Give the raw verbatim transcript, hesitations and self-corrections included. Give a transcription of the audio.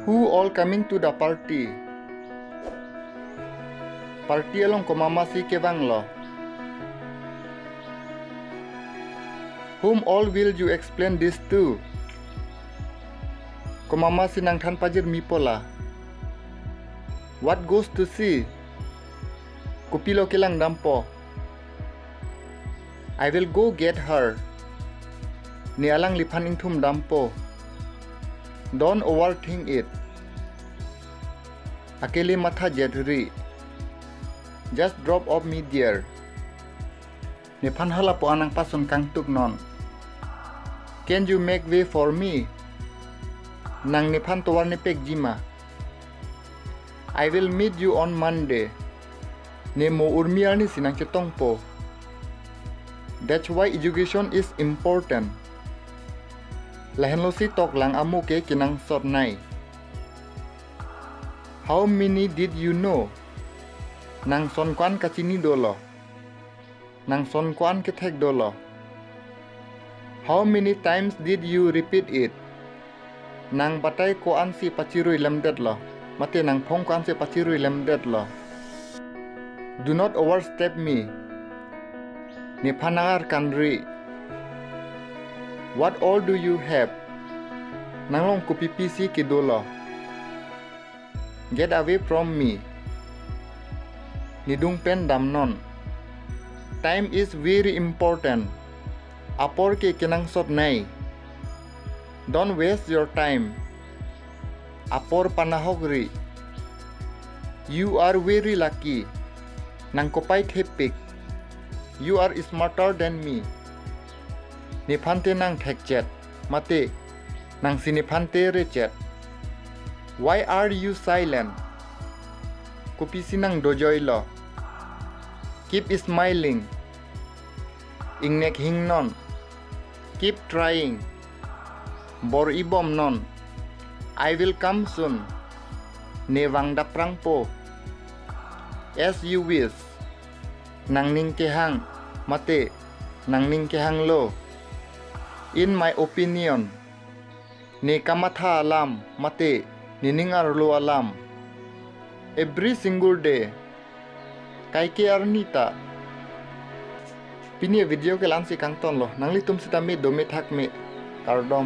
Who all coming to the party? Party along komat-mat si kevanglo? Whom all will you explain this to? Komat-mat si nangthan pajirmi pola? What goes to see? Kopilo kelang dampo? I will go get her. Ne alangliphan ingthum dampo. Don't overthink it. Akele matha jet ri. Just drop off me there. Nephan halapu an nangpasun kangtuk non. Can you make way for me? Nang nephan tovar nepek jima? I will meet you on Monday. Ne mo urmi arni si nangchetongpo. That's why education is important. Lahenlo si toklang amo ke kenangsot nai. How many did you know? Nang son ko-an kachini dolo? Nang son ko-an kethek dolo? How many times did you repeat it? Nang batai ko-an si pachirui lemdetlo? Mate nang phong ko-an si pachirui lemdetlo? Do not overstep me. Nephan nang arkan ri. What all do you have? Nang along kopipi si kedolo? Get away from me. Nedung pen damnon. Time is very important. Apor ke kenangsot nai. Don't waste your time. Apor panahok ri. You are very lucky. Nang kopai thepik. You are smarter than me. Nephante nang thekchet. Mate, nang si nephante rechet. Why are you silent? Kopi si nang dojoilo? Keep smiling. Ingnek hingnon. Keep trying. Bor-ibomnon. I will come soon. Ne vang daprangpo. As you wish. Nangning kehang, mate nangning kehanglo. In my opinion. Ne kamatha alam, mate nening arlo alam. Every single day. Kaike arni ta. Pini video ke la-an si kangtonlo. Nanglitum sitame dome thakme. Kardom.